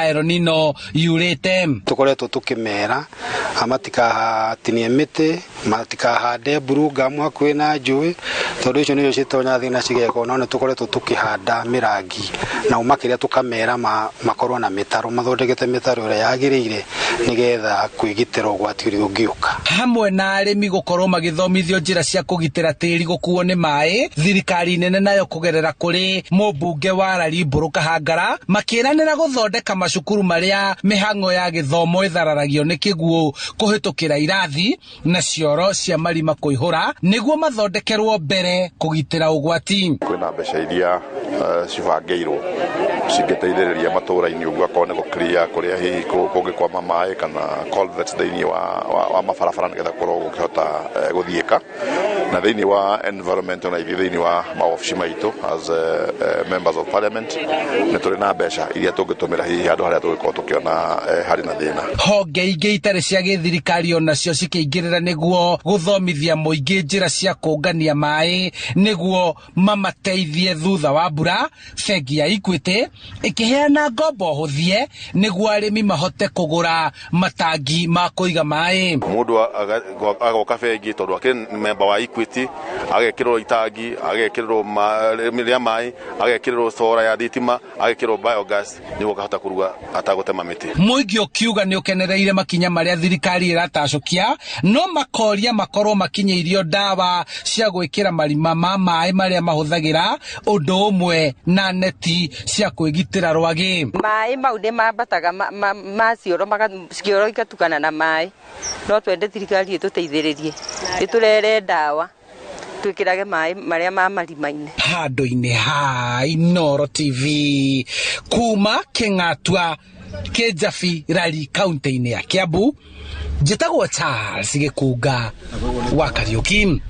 El Nino yurĩte. Tukoretwo tukimera matikahatinie mĩtĩ, matikahande mburungamu hakuhĩ na njũĩ, tondũ icio nĩcio citonya thĩ na cigekwo. No nĩ tũkoretwo tũkĩhanda mĩrangi na makĩria tũkamera makorwo na mĩtaro, mathondekete mĩtaro ĩrĩa yagĩrĩire nĩgetha kwĩgitĩra ũgwati ũrĩa ũngĩũka. Hamwe na arĩmi gũkorwo magĩthomithio njĩra cia kũgitĩra tĩri gũkuo nĩ maĩ, thirikari nene nayo kũgerera kũrĩ mũmbunge wa Rari Mbũrũ Kahangara makĩranĩra gũthondeka macukuru marĩa mĩhang'o ya gĩthomo ĩthararagio nĩ kĩguũ kũhĩtũkĩra irathi na cioro cia marima kũihũra nĩguo mathondekerwo mbere kũgitĩra ũgwati. Kwĩna mbeca iria cibangĩirwo cingĩteithĩrĩria matũũra-inĩ ũguo, akorwo nĩ gũ-clear kũrĩa hihi kũngĩkwama maĩ kana culverts thĩinĩ wa mabarabara nĩgetha gũkorwo gũkĩhota gũthiĩka. Na thĩinĩ wa environment, ona ithuĩ thĩinĩ wa maobici maitũ as members of parliament nĩ tũrĩ na mbeca iria tũngĩtũmĩra hihi handũ harĩa tũngĩkorwo tũkĩona harĩ na thĩna. Honge ingĩ itarĩ cia gĩthirikari onacio cikĩingĩrĩra nĩguo gũthomithia mũingĩ njĩra cia kũngania maĩ nĩguo mamateithie thutha wa mbura. Bengi ya Equity ĩkĩheana ngombo hũthie nĩguo arĩmi mahote kũgũra matangi ma kũiga maĩ. Mũndũ agoka bengi tondũ akĩrĩ member wa Equity, agekĩrĩrwo itangi, agekĩrĩrwo rĩa maĩ, agekĩrĩrwo solar ya thitima, agekĩrĩrwo biogas nĩguo akahota kũruga atagũtema mĩtĩ. Mũingĩ ũkiuga nĩ ũkenereire makinya marĩa thirikari ĩratacũkia, no makoria makorwo makinyĩirio ndawa cia gwĩkĩra marima ma maĩ marĩa mahũthagĩra, ũndũ ũmwe na neti cia kwĩgitĩra rwagĩ. Maĩ mau nĩ mambataga ma cioro, cioro igatukana na maĩ. No twende thirikari ĩtũteithĩrĩrie, ĩtũrere ndawa twĩkĩrage maĩ marĩa ma marima-inĩ. Handũ-inĩ ha Inooro TV kuma Kĩng'atua Kĩnjabi Rari kaunti-inĩ ya Kiambu, njĩtagwo Charles Gĩkunga wa Kariũki.